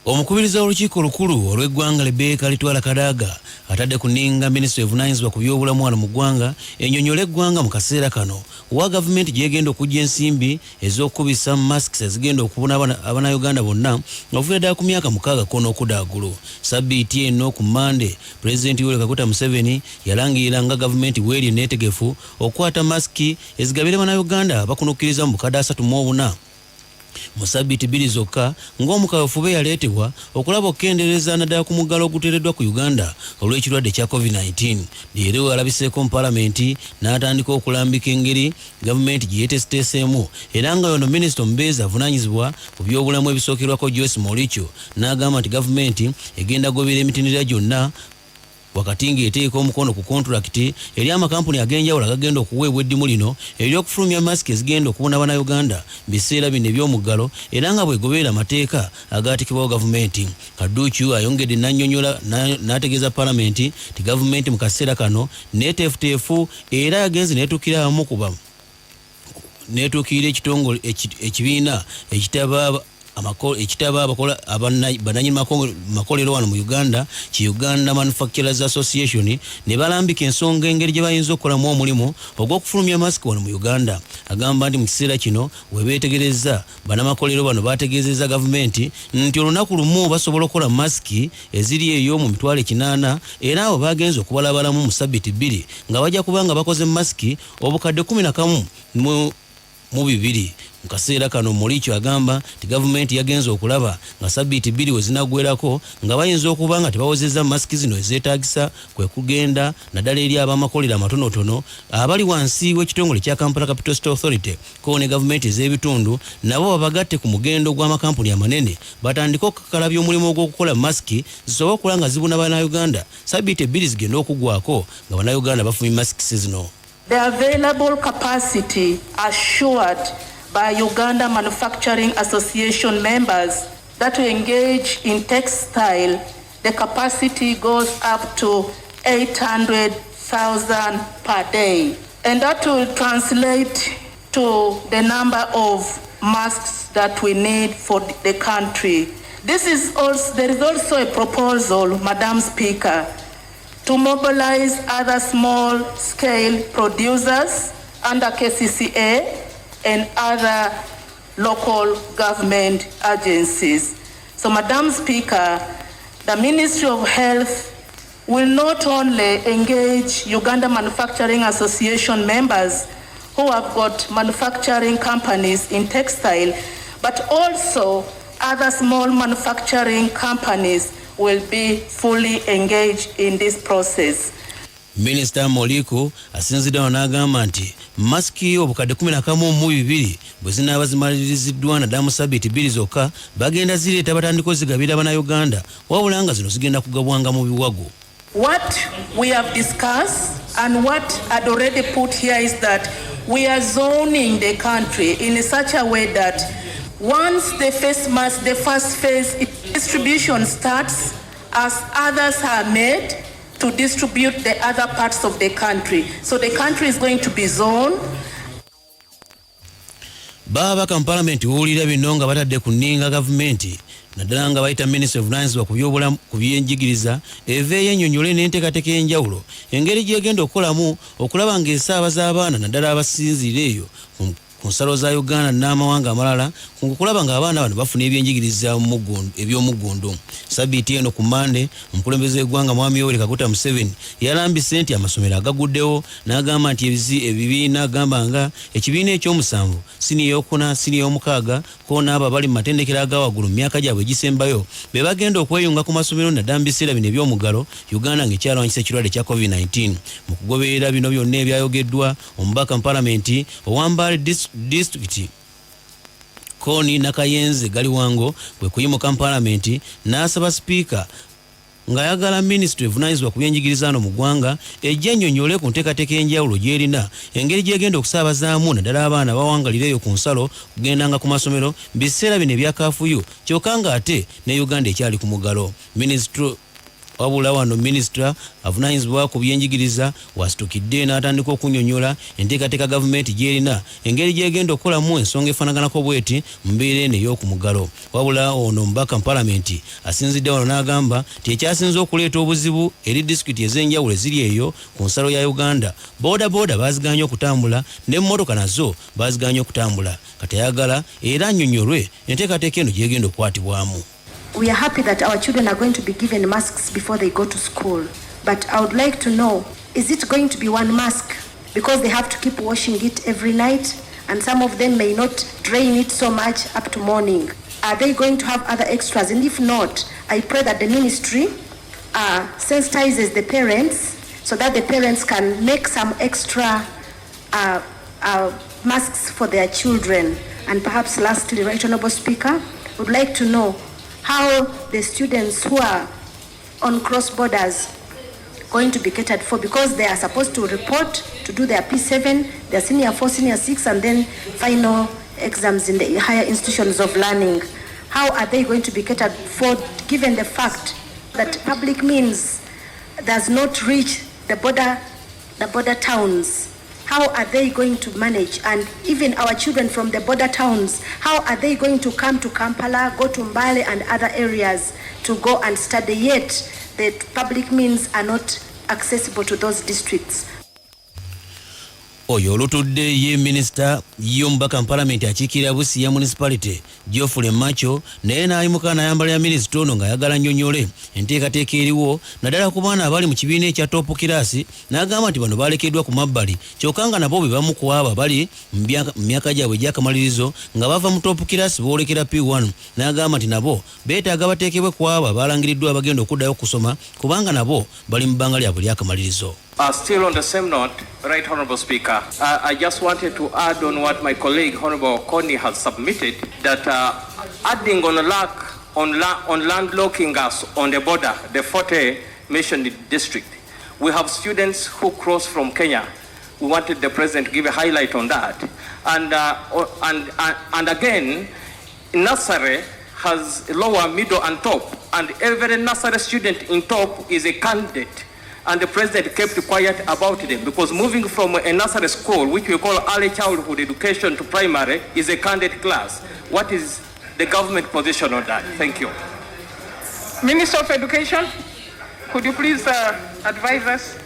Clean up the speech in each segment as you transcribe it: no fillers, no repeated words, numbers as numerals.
Omukubiriza w'olukiiko olukulu olw'eggwanga Rebecca Alitwala Kadaga atadde ku nninga minisitule evunaanyizibwa ku byobulamu wano mu ggwanga ennyonnyola eggwanga mu kaseera kano wa gavumenti gy'egenda okuggya ensimbi ez'okukubisa masks ezigenda okubuna Abannayuganda bonna okuviira ddala ku myaka 6 ko n'okudda waggulu. Sabbiiti eno ku Mmande, Pulezidenti Yoweri Kaguta Museveni yalangirira nga gavumenti bw'eri enneetegefu okukwata masiki ezigabire Bannayuganda abakunukkiriza mu bukadde 34 mu sabbiiti 2 zokka ng'omukaweefube yaleetebwa okulaba okukendeereza naddala ku muggalo oguteereddwa ku Uganda olw'ekirwadde ekya Covid-19. Leero alabiseeko mu palamenti n'atandika okulambika engeri gavumenti gye yeeteeseteeseemu era nga yono minisita omubeezi avunaanyizibwa ku byobulamu ebisookerwako Joyce Moricho n'agamba nti gavumenti egenda goberera emitendera gyonna wakati ng'eteeka omukono ku kontulakiti eri amakampuni ag'enjawulo agagenda okuweebwa eddimu lino ery'okufulumya masiki ezigenda okubuna Bannayuganda mu biseera bino eby'omuggalo era nga bw'egoberera amateeka agaatekebwawo gavumenti. Kaducu ayongedde n'annyonnyola n'ategeeza palamenti nti gavumenti mu kaseera kano neeteefuteefu era yagenze n'etuukira abamu ku n'etuukirira ekitongole ekibiina ekitaba ekitaba abakola bannannyini makolero wano mu Uganda ki Uganda Manufacturers Association ne balambika ensonga engeri gye bayinza okukolamu omulimu ogw'okufulumya masiki wano mu Uganda. Agamba nti mu kiseera kino we beetegerezza bannamakolero bano baategeezezza gavumenti nti olunaku lumu basobola okukola masiki eziri eyo mu 800,000 era abo bagenze okubalabalamu mu sabbiiti 2 nga bajja kuba nga bakoze masiki obukadde 11,200. Mu kaseera kano Moricho agamba nti gavumenti yagenze okulaba nga sabbiiti 2 we zinaggwerako nga bayinza okuba nga tebawezezza masiki zino ezeetaagisa kwe kugenda naddala eri ab'amakolero amatonotono abali wansi w'ekitongole kya Kampala Capital City Authority ko ne gavumenti ez'ebitundu nabo babagatte ku mugendo gw'amakampuni amanene batandike okukakalabya omulimu ogw'okukola masiki zisobole okukola nga zibuna Bannayuganda sabbiiti 2 zigenda okuggwako nga Bannayuganda bafunye masiki zino. The available capacity assured by Uganda Manufacturing Association members that we engage in textile, the capacity goes up to 800,000 per day. And that will translate to the number of masks that we need for the country. There is also a proposal, Madam Speaker, to mobilize other small-scale producers under KCCA and other local government agencies. So, Madam Speaker, the Ministry of Health will not only engage Uganda Manufacturing Association members who have got manufacturing companies in textile, but also other small manufacturing companies will be fully engaged in this process. Minisita Moriku asinzidde wano n'agamba nti masiki obukadde 11,200 bwe zinaaba zimaliriziddwa naddala mu sabbiiti 2 zokka bagenda zireeta batandika ozigabira Bannayuganda wabula nga zino zigenda kugabwanga mu biwago. What we have discussed and what I'd already put here is that we are zoning the country in such a way that once the face mask, the first phase distribution starts, as others are made to distribute the other parts of the country. So the country is going to be zoned. Baabaka mu palamenti wuwulira bino nga batadde ku nninga gavumenti naddala nga bayita minisitule evunaanyizibwa ku byobulamu ku byenjigiriza eveeyo ennyonnyole n'enteekateeka ey'enjawulo engeri gy'egenda okukolamu okulaba ng'esaabaza abaana naddala abasinziira eyo ku nsalo za Uganda n'amawanga amalala ku kulaba ng'abaana bano bafuna ebyenjigiriza eby'omuggundu. Sabbiiti eno ku Mmande, omukulembeze w'eggwanga Mwami Yoweri Kaguta Museveni yalambise nti amasomero agaguddewo n'agamba nti ebibiina agamba nga ekibiina ekyomusanvu, siniya ey'okuna, siniya ey'omukaaga ko n'abo abali mu matendekero aga waggulu mu myaka gyabwe egisembayo be bagenda okweyunga ku masomero naddala mu biseera bino eby'omuggalo Uganda ng'ekyalwanyisa ekirwadde kya COVID-19. Mu kugoberera bino byonna ebyayogeddwa omubaka mu palamenti owa Mbale disitulikiti Koni Nakayenze Galiwango bwe kuyimuka mu palamenti n'asaba sipiika ng'ayagala minisitule evunaanyizibwa ku byenjigiriza wano mu ggwanga ejje ennyonnyole ku nteekateeka ey'enjawulo gy'erina engeri gy'egenda okusaabazaamu naddala abaana abawangalira eyo ku nsalo okugendanga ku masomero mu biseera bino ebya kaafuyu kyokka ng'ate ne Uganda ekyali ku muggalo. Minisitule Wabula wano minisita avunaanyizibwa ku byenjigiriza wasitukidde n'atandika okunyonyola enteekateeka gavumenti gy'erina, engeri gy'egenda okukolamu ensonga efaanaganako bweti mu mbeera eno ey'oku muggalo. Wabula ono omubaka mu palamenti asinzidde wano n'agamba nti ekyasinze okuleeta obuzibu eri disitulikiti ez'enjawulo eziri eyo ku nsalo ya Uganda, boodabooda baaziganye okutambula n'emmotoka nazo baaziganye okutambula. Kati ayagala era annyonnyolwe enteekateeka eno gy'egenda okukwatibwamu. We are happy that our children are going to be given masks before they go to school. But I would like to know, is it going to be one mask? Because they have to keep washing it every night, and some of them may not drain it so much up to morning. Are they going to have other extras? And if not, I pray that the ministry sensitizes the parents so that the parents can make some extra masks for their children. And perhaps lastly, Right Honorable Speaker, would like to know how the students who are on cross borders going to be catered for, because they are supposed to report to do their P7, their senior 4, senior 6, and then final exams in the higher institutions of learning. How are they going to be catered for, given the fact that public means does not reach the border towns? How are they going to manage? And even our children from the border towns, how are they going to come to Kampala, go to Mbale and other areas to go and study, yet the public means are not accessible to those districts? Oyo olutudde ye minisita ye omubaka mu palamenti akiikirira Busia Municipality, Geoffrey Macho, naye n'ayimuka n'ayambalira minisita ono ng'ayagala nnyonnyole enteekateeka eriwo, naddala ku baana abali mu kibiina ekya top class, n'agamba nti bano balekeddwa ku mabbali, kyokka nga nabo be bamu ku abo abali mu myaka gyabwe egy'akamalirizo nga bava mu top class boolekera P1, n'agamba nti nabo beetaaga bateekebwe ku abo abalangiriddwa abagenda okuddayo okusoma, kubanga nabo bali mu bbanga lyabwe ly'akamalirizo. Still on the same note, Right Honorable Speaker, I just wanted to add on what my colleague Honorable Kony has submitted, that adding on lack on landlocking us on the border, the 40 mentioned district, we have students who cross from Kenya. We wanted the president to give a highlight on that. And again, nursery has lower, middle, and top, and every nursery student in top is a candidate, and the president kept quiet about them, because moving from a nursery school, which we call early childhood education, to primary is a candidate class. What is the government position on that? Thank you. Minister of Education, could you please advise us?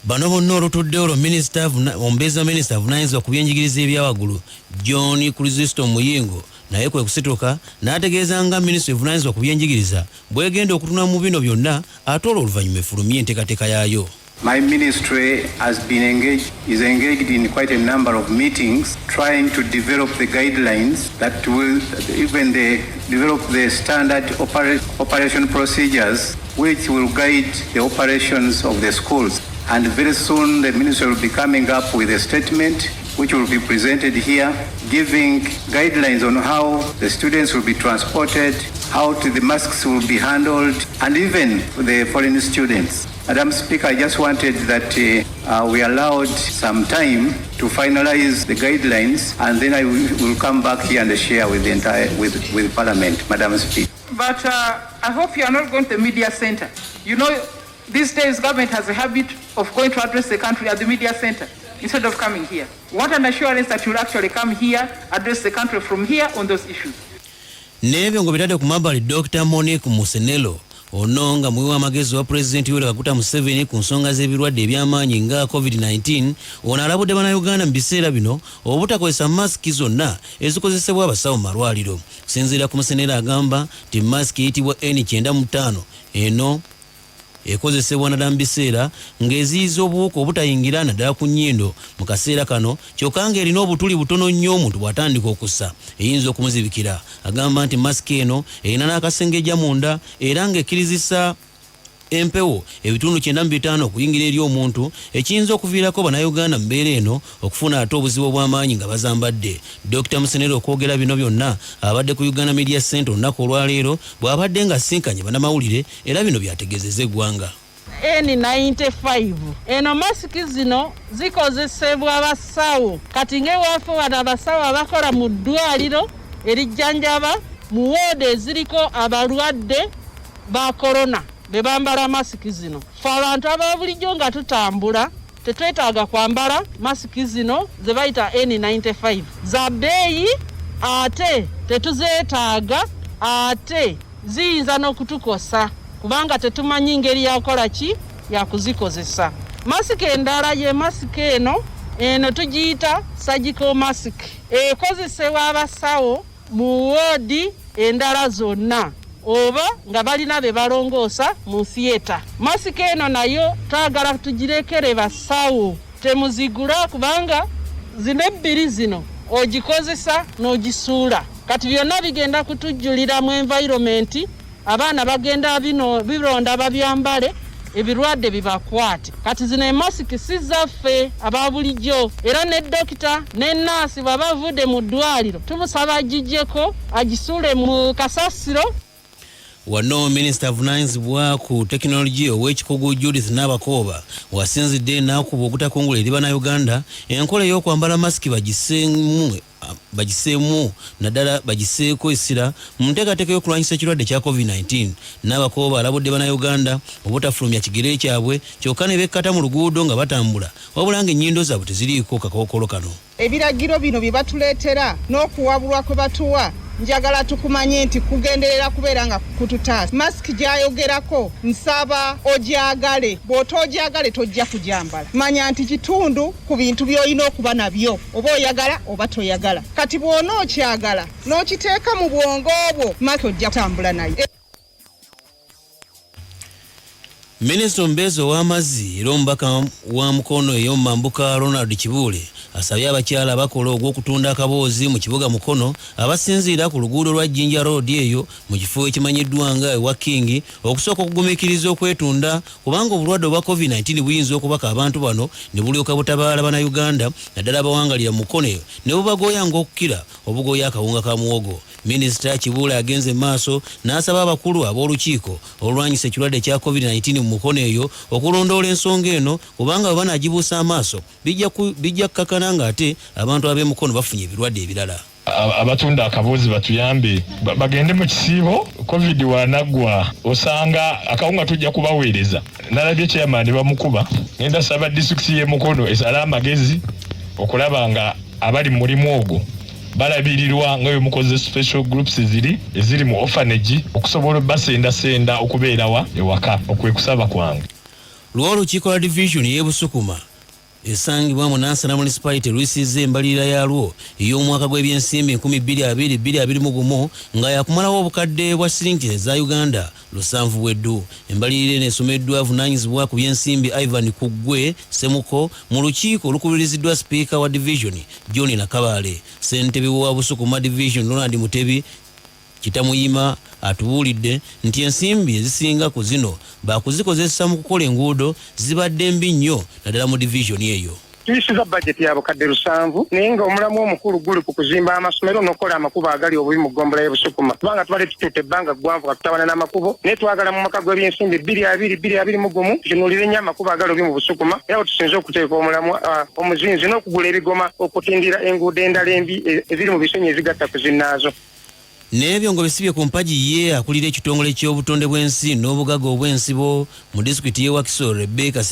Bano bonna olutudde olwo minisita omubeezi wa minisita avunaanyizibwa ku byenjigiriza ebyawaggulu, John Chrysostom Muyingo, naye kwe kusituka n'ategeeza nga minisitule evunaanyizibwa ku byenjigiriza bwegenda okutunula mu bino byonna, ate olwo oluvannyuma efulumye enteekateeka yaayo. My ministry has been engaged, is engaged in quite a number of meetings trying to develop the guidelines that will even develop the standard operation procedures which will guide the operations of the schools. And very soon the ministry will be coming up with a statement which will be presented here, giving guidelines on how the students will be transported, how the masks will be handled, and even the foreign students. Madam Speaker, I just wanted that we allowed some time to finalize the guidelines, and then I will come back here and share with the entire with Parliament, Madam Speaker. But I hope you are not going to the media center. These days government has a habit of going to address the country at the media center instead of coming here. Want an assurance that you'll actually come here, address the country from here on those issues. N'ebyo nga bitadde ku mabbali, Dr Monique Musenero, ono nga muwi w'amagezi wa Pulezidenti Yoweri Kaguta Museveni ku nsonga z'ebirwadde eby'amaanyi nga COVID-19, ono alabudde Bannayuganda mu biseera bino obutakozesa masiki zonna ezikozesebwa abasawo mu malwaliro. Okusinziira ku Musenero, agamba nti masiki eyitibwa N95 eno ekozesebwa naddala mu biseera ng'eziyiza obuwuka obutayingira naddala ku nnyindo mu kaseera kano, kyokka ng'erina obutuli butono nnyo, omuntu bw'atandika okussa eyinza okumuzibikira. Agamba nti masiki eno erina n'akasengejja munda era ng'ekkirizisa empewo 95% okuyingira eri omuntu, ekiyinza okuviirako Bannayuganda mu mbeera eno okufuna ate obuzibu obw'amaanyi nga bazambadde. Dr Musenero okwogera bino byonna abadde ku Uganda Media Center olunaku olwaleero bw'abadde ng'asinkanye bannamawulire, era bino byategeezezza eggwanga. N95 eno masiki zino zikozesebwa abasawo. Kati ng'ewaffe wano abasawo abakola mu ddwaliro erijjanjaba mu wooda eziriko abalwadde ba korona. be bambala masiki zino. Ffe abantu aba bulijjo nga tutambula tetwetaaga kwambala masiki zino ze bayita N95, za bbeeyi ate tetuzeetaaga, ate ziyinza n'okutukosa kubanga tetumanyi ngeri yakukola ki yakuzikozesa. Masiki endala ye masiki eno, eno tugiyita surgical mask, ekozesebwa abasawo mu woodi endala zonna oba nga balina be balongoosa mu theatre. Masiki eno nayo twagala tugirekere basawo, temuzigula kubanga zino ebbiri zino ogikozesa n'ogisuula. Kati byonna bigenda kutujjulira mu environment, abaana bagenda bino bironda babyambale, ebirwadde bibakwate. Kati zino emasiki si zaffe aba bulijjo, era ne dokita ne naasi bw'aba avudde mu ddwaliro tumusaba agiggyeko agisuule mu kasasiro. Wano minisita avunaanyizibwa ku tekinologiya ow'ekikugu Judith Nabakooba wasinzidde n'akuba ogutakungula eri bannayuganda enkola ey'okwambala masiki bagiseemu naddala bagiseeko essira mu nteekateeka y'okulwanyisa ekirwadde kya COVID-19. Nabakooba alabudde bannayuganda obutafulumya kigere kyabwe kyokka ne bekkata mu luguudo nga batambula, wabula ng'ennyindo zaabwe teziriiko kakookolo kano. Ebiragiro bino bye batuleetera n'okuwabulwa kwe batuwa, njagala tukumanye nti kugenderera kubeera nga kututaasa. Masiki gy'ayogerako nsaba ogyagale, bw'otoogyagale tojja kugyambala. Manya nti kitundu ku bintu by'olina okuba nabyo, oba oyagala oba toyagala. Kati bw'onookyagala n'okiteeka mu bwongo bwo, masiki ojja kutambula nayo. Minisita omubeezi ow'amazzi era omubaka wa Mukono ey'omumambuka Ronald Kibuule asabye abakyala abakola ogw'okutunda akaboozi mu kibuga Mukono abasinziira ku luguudo lwa Jinja Road eyo mu kifo ekimanyiddwa nga ewa King okusooka okugumiikiriza okwetunda kubanga obulwadde obwa COVID-19 buyinza okubaka abantu bano ne bulyoka butabaala bannayuganda naddala abawangalira mu Mukono eyo ne bubagoya ng'okukira obugoya akawunga ka muwogo. Minisita Kibuule agenze maaso n'asaba abakulu ab'olukiiko olulwanyisa ekirwadde kya COVID-19 mu Mukono eyo okulondoola ensonga eno kubanga bwe banaagibuusa amaaso bijja kukakana ng'ate abantu ab'e Mukono bafunye ebirwadde ebirala. Abatunda akaboozi batuyambe bagende mu kisiibo, COVID wanaggwa osanga akawunga tujja kubaweereza. Nalabye chairman bamukuba, ngenda saba disitulikiti y'e Mukono esale amagezi okulaba nga abali mu mulimu ogwo balabirirwa nga bwe mukoze special groups ziri eziri mu orphanage okusobola obbasendasenda okubeerawa ewaka. Okwe kusaba kwange. Lw'olukiiko lwa division y'e Busukuma esangibwa mu Nansana Municipality luyisizza embalirira yaalwo ey'omwaka gw'ebyensimbi 2022/2021 nga yakumalawo obukadde bwa siringi eza Uganda 7 bweddu. Embalirira eno esomeddwa avunaanyizibwa ku byensimbi Ivan Kuggwe Semuko mu lukiiko olukubiriziddwa sipiika wa division John Nakabaale. Ssentebe wa Busukuma Division Ronald Mutebi Kitamuyima atubuulidde nti ensimbi ezisinga ku zino baakuzikozesa mu kukola enguudo zibadde mbi nnyo naddala mu divizoni eyo. Tuyisiza bajeti ya bukadde 7, naye nga omulamwa omukulu guli ku kuzimba amasomero n'okukola amakubo agali obubi mu ggombolola y'e Busukuma, kubanga tubadde tutuuka ebbanga ggwanvu nga tutabana n'amakubo. Naye twagala mu mwaka gw'ebyensimbi 2020/2021 tutunuulire nnyo amakubo agali obubi mu Busukuma, era we tusinze okuteeka omulamwa omuzinzi n'okugula ebigoma okutindira enguudo endala embi eziri mu bisenyi ezigatta ku zinnaazo. N'ebyo nga bisibye ku mpagi, ye akulira ekitongole ky'obutonde bw'ensi n'obugagga obw'ensibo mu disitulikiti y'e Wakiso Rebecca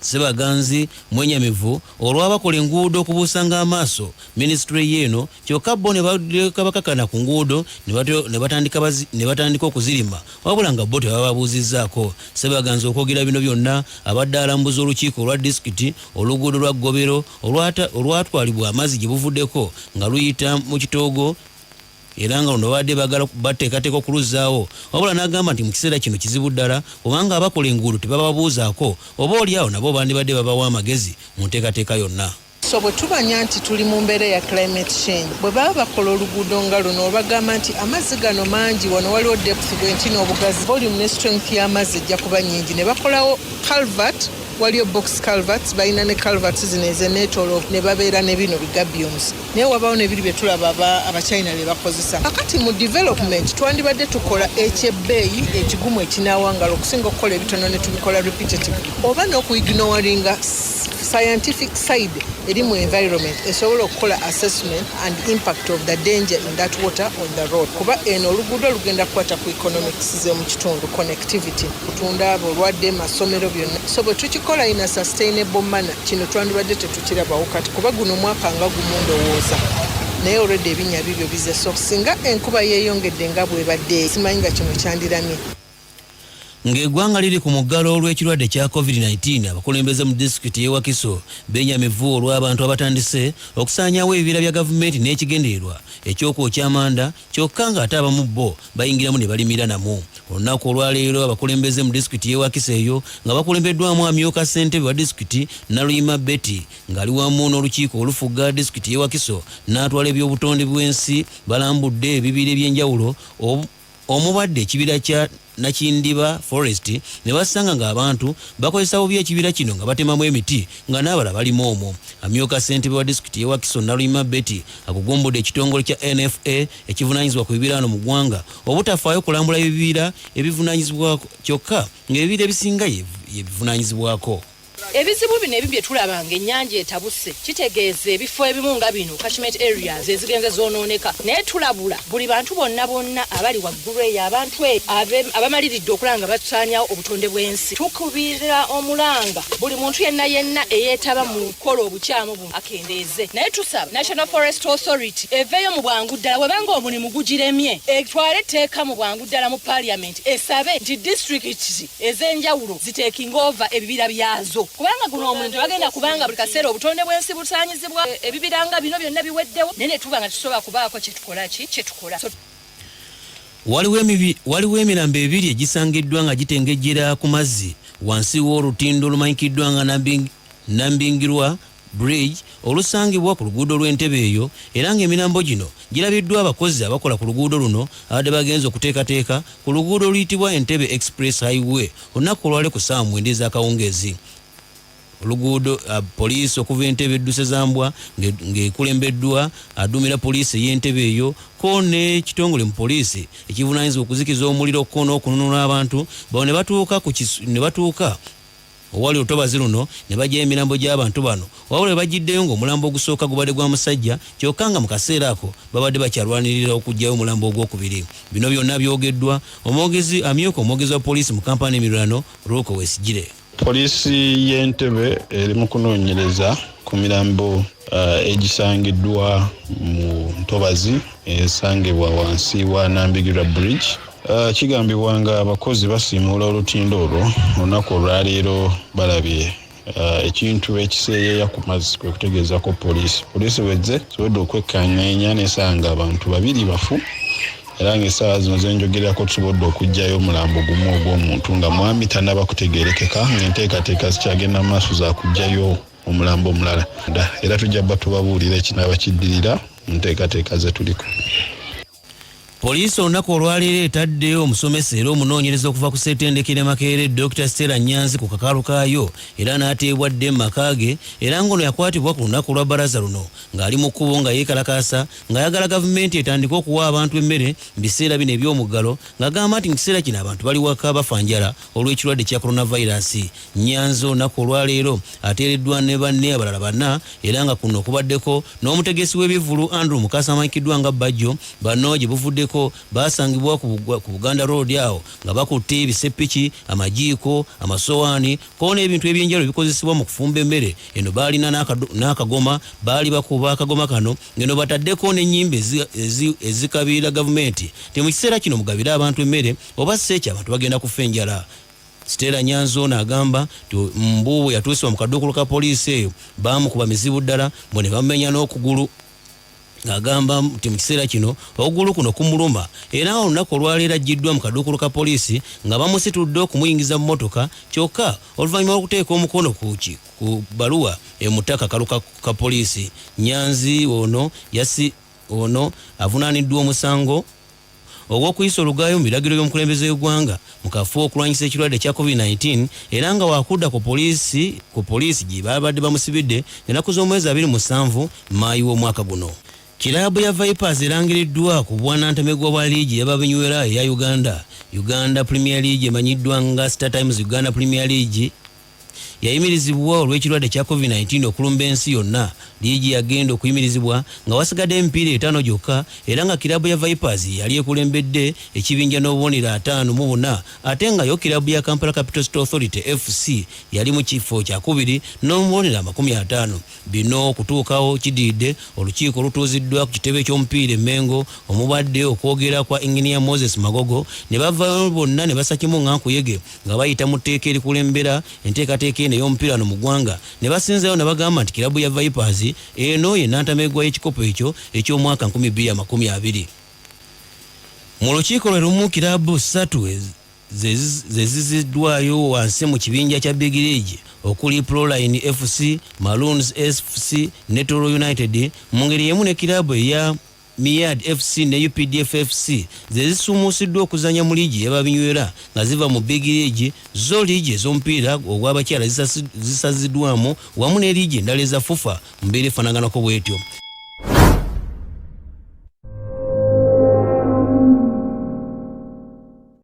Sebaganzi mwenyamivu olw'abakola enguudo okubuusanga amaaso minisitule y'eno, kyokka bo ne baleka bakakana ku nguudo ne batandika okuzirima wabula nga bo tebababuuzizzaako. Sebaganzi okwogera bino byonna abadde alambuza olukiiko olwa disitulikiti oluguudo lwa Ggobero olwatwalibwa amazzi gye buvuddeko nga luyita mu kitoogo, era nga luno babadde baagala bateekateeka okuluzzaawo, wabula n'agamba nti mu kiseera kino kizibu ddala kubanga abakola enguudo tebababuuzaako, oba oli awo nabo bandibadde babawa amagezi mu nteekateeka yonna. So bwe tumanya nti tuli mu mbeera ya climate change, bwe baba bakola oluguudo nga luno obagamba nti amazzi gano mangi, wano waliwo depth bwenti n'obugazi, volume ne strength y'amazzi ejja kuba nnyingi, ne bakolawo culvert. Waliyo box culverts, balina ne culverts zino ezeneetoloovu, ne babeera ne bino bi gabions, naye wabawo nebiri bye tulaba Abachina bye bakozesa. Kakati mu development twandibadde tukola ekyebbeeyi ekigumu ekinaawangala okusinga okukola ebitono ne tubikola repetitively oba n'okuignoringa. Scientific side eri mu environment esobola okukola assessment and impact of the danger in that water on the road, kuba eno oluguudo lugenda kukwata ku economics z'omu kitundu, connectivity, kutunda, bulwadde, masomero, byonna. So bwe tukikola in a sustainable manner, kino twandibadde tetukirabawo kati, kuba guno mwaka nga gumu ndowooza, naye already ebinnya bibyo bize. So singa enkuba yeeyongedde nga bwebadde, simanyi nga kino kyandiramye. Ng'eggwanga liri ku muggalo olw'ekirwadde kya COVID-19, abakulembeze mu disitulikiti y'e Wakiso benyamivu olw'abantu abatandise okusaanyaawo ebibira bya gavumenti n'ekigendererwa ekyokwokya amanda, kyokka ng'ate abamu bo bayingiramu ne balimira namu. Olunaku olwaleero abakulembeze mu disitulikiti y'e Wakiso eyo nga bakulembeddwamu amyuka ssentebe wa disitulikiti Naluyima Betty ng'ali wamu n'olukiiko olufuga disitulikiti y'e Wakiso n'atwala ebyobutonde bw'ensi balambudde ebibira eby'enjawulo omubadde ekibira kya Nakindiba Forest ne basanga ng'abantu bakozesa bubi ekibira kino nga batemamu emiti nga n'abalala balimu omwo. Amyuka ssentebe wa disitulikiti y'e Wakiso Naluyima Betty agugumbudde ekitongole kya NFA ekivunaanyizibwa ku bibira wano mu ggwanga obutafaayo kulambula ebibira ebivunaanyizibwako, kyokka ng'ebibira ebisinga ye bivunaanyizibwako. Ebizibu bino ebimu bye tulaba ng'ennyanja etabuse kitegeeza ebifo ebimu nga bino catchment areas ezigenze zoonooneka, naye tulabula buli bantu bonna bonna abali waggulu eyo, abantu abamaliridde okulaba nga batusaanyawo obutonde bw'ensi. Tukubira omulanga buli muntu yenna yenna eyeetaba mu kukola obukyamu buno akendeeze, naye tusaba National Forest Authority eveeyo mu bwangu ddala bwebanga omulimu gugiremye, etwale etteeka mu bwangu ddala mu Parliament esabe nti disitulikiti ez'enjawulo ziteekinga over ebibira byazo, kubanga guno omulimu tebagenda, kubanga buli kaseera obutonde bw'ensi busaanyizibwa, ebibira nga bino byonna biweddewo, naye ne tuba nga tusobola kubaako kyetukola ki kyetukola. So, Waliwo emirambo ebiri egisangiddwa nga gitengejjera ku mazzi wansi w'olutindo olumanyikiddwa nga Nambingirwa Bridge olusangibwa ku luguudo lw'Entebe eyo, era ng'emirambo gino girabiddwa abakozi abakola ku luguudo luno abadde bagenze okuteekateeka ku luguudo oluyitibwa Entebbe Express Highway olunaku olwale ku ssaawa 9 ez'akawungeezi. Oluguudo poliisi okuva Entebbe edduse zambwa ng'ekulembeddwa aduumira poliisi ey'Entebe eyo ko n'ekitongole mu poliisi ekivunaanyizibwa okuzikiza omuliro ko n'okununula abantu bano ne batuuka owali olutobazi luno ne baggyayo emirambo gy'abantu bano, wabula bwe bagiddeyo ng'omulambo ogusooka gubadde gwa musajja, kyokka nga mu kaseera ako babadde bakyalwanirira okuggyayo omulambo ogwokubiri. Bino byonna byogeddwa omwogezi amyuka omwogezi wa poliisi mu Kampala n'emiriraano, Luke Owoyesigyire. Poliisi y'Entebe eri mu kunoonyereza ku mirambo egisangiddwa mu ntobazi esangibwa wansi wa Nambigirwa Bridge. Kigambibwa nga abakozi basiimuula olutindo olwo olunaku olwaleero balabye ekintu ekiseeyeeya ku mazzi, kwe kutegeezako poliisi. Poliisi bwezze sobodde okwekkanyeenya nesanga abantu babiri bafu, era ng'essaawa zino zenjogererako tusobodde okuggyayo omulambo gumu ogw'omuntu nga mwami tannaba kutegeerekeka, ng'enteekateeka zikyagenda mu maaso za kuggyayo omulambo omulala, era tujja bba tubabuulira ekinaaba kiddirira mu nteekateeka ze tuliko. Poliisi olunaku olwaleero etadde omusomesa era omunoonyereza okuva ku ssettendekero e Makerere, Dr Stella Nyanzi, ku kakalu kaayo era n'ateebwa dde mu maka ge, era ng'ono yakwatibwa ku lunaku lwa baraza luno ng'ali mu kkubo nga yeekalakaasa ng'ayagala gavumenti etandike okuwa abantu emmere mu biseera bino eby'omuggalo, ng'agamba nti mu kiseera kino abantu bali waka bafa njala olw'ekirwadde kya coronavirus. Nyanzi olunaku olwaleero ateereddwa ne banne abalala bana, era nga kuno kubaddeko n'omutegesi w'ebivvulu Andrew Mukasa amanyikiddwa nga Bajjo. Bano gye buvuddeko baasangibwa ku Buganda Road awo nga bakutte ebiseppiki, amajiiko, amasowaani ko n'ebintu ebyenjawulo ebikozesebwa mu kufumba emmere. Eno baalina n'akagoma, baali bakuba akagoma kano ngeno bataddeko n'ennyimba ezikabiira gavumenti nti mu kiseera kino mugabire abantu emmere oba si ekyo abantu bagenda kufa enjala. Stella Nyanzi ono agamba nti mbu bwe yatuusibwa mu kaduukulu ka poliisi eyo baamukuba mizibu ddala, mbu ne bamumenya n'okugulu, ng'agamba nti mu kiseera kino okugulu kuno kumuluma, era olunaku olwaleero aggyiddwa mu kaduukulu ka poliisi nga bamusitudde okumuyingiza mu mmotoka, kyokka oluvannyuma lw'okuteeka omukono ku bbaluwa emuta kakalu ka poliisi. Nyanzi ono yasi ono avunaaniddwa omusango ogw'okuyisa olugaayo mu biragiro by'omukulembeze w'eggwanga mu kafo okulwanyisa ekirwadde kya COVID-19, era nga wakudda ku poliisi gye babadde bamusibidde ennaku z'omwezi 27 Maayi w'omwaka guno. Kiraabu ya Vipers erangiriddwa ku bwanantamegwa bwa liigi y'ababinywera eya Uganda, Uganda Premier League, emanyiddwa nga Star Times Uganda Premier League. Yayimirizibwa olw'ekirwadde kya COVID-19 okulumba ensi yonna. Liigi yagenda okuyimirizibwa nga wasigadde emipiira etaano gyokka, era nga kiraabu ya Vipers yali ekulembedde ekibinja n'obubonero 54, ate nga yo kiraabu ya Kampala Capital City Authority FC yali mu kifo kyakubiri n'obubonero 50. Bino okutuukawo kidiridde olukiiko olutuuziddwa ku kitebe ky'omupiira e Mengo, omubadde okwogera kwa Engineer Moses Magogo, ne bavaayo bonna ne bassa kimu nga nkuyege nga bayita mu tteeka erikulembera enteekateeka eno ey'omupiira wano mu ggwanga, ne basinzayo ne bagamba nti kiraabu ya Vipers eno ye nantameggwa y'ekikopo ekyo eky'omwaka 2020. Mu lukiiko lwe lumu, kiraabu ssatu ze ziziddwayo wansi mu kibinja kya Big League, okuli Proline FC, Maroons FC ne Toro United. Mu ngeri y'emu ne kiraabu eya Miad FC ne UPDF FC ze zisuumuusiddwa okuzannya mu liigi ey'ababinywera nga ziva mu Big League. Zo liigi ez'omupiira ogw'abakyala zisaziddwamu wamu ne liigi endala eza FUFA mu mbeera efaanaganako bwetyo.